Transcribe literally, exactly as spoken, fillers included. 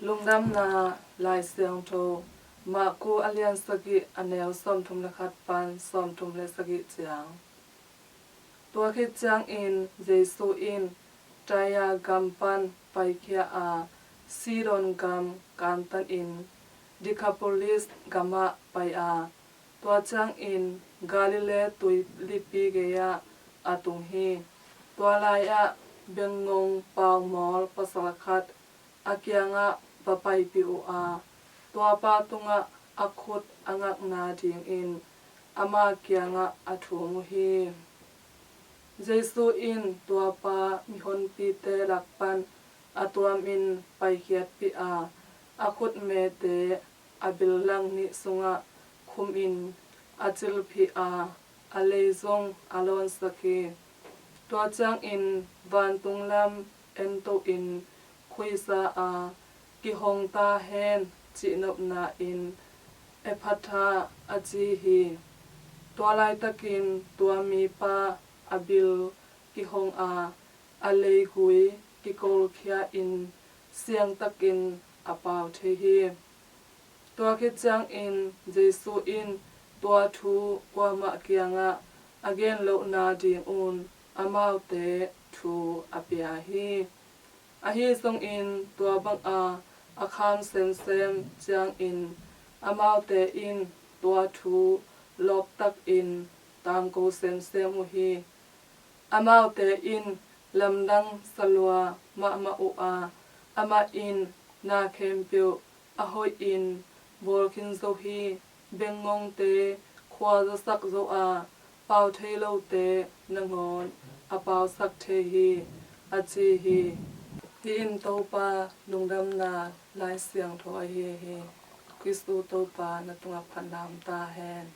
Lungdamna Lai Siangtho, Marku a lian sagih, a neu sawmthum le khat pan sawmthum le sagih ciang. Tua khit ciangin Jesu in Tyre gam pan paikhia a, Sidon gam kantanin Decapolis gamah pai a, tua ciangin Galilee tuilipi gei-ah a tung hi. Tua lai-ah bengngong paumawl pasal khat a kiangah va paipih uh a, tuapa tungah a khut a ngakna dingin ama kiangah a thum uh hi. Jesu in tuapa mihonpite lak pan a tuamin paikhiatpih a, a khutmete a bil lang nih sungah khumin a cilphih a, a lei zong a lawnsak hi. Tua ciangin vantung lam entohin khuisa a, "Kihong ta hen," cihnopna-in Ephphatha a ci hi. Tua laitakin tua mipa a bil kihong a, a leigui kikolkhia-in siangtakin a pau thei hi. Tua khit ciangin Jesu in tua thu kuamah kiangah a gen lohna dingun amaute thu a pia hi. Ahi zongin tua banga a kham semsem ciangin amaute in tua thu lawptakin tangko semsem uh hi. Amaute in lamdang salua mahmah uh a, amah in na khempeuh a hoihin bawl khin zo hi. Bengngongte khua zasak zo a, pau thei lote nangawn a pausak thei hi, a ci hi. Hih in Topa lungdamna Lai Siangtho ahi hi. Khristu Topa na tungah phatna om ta hen.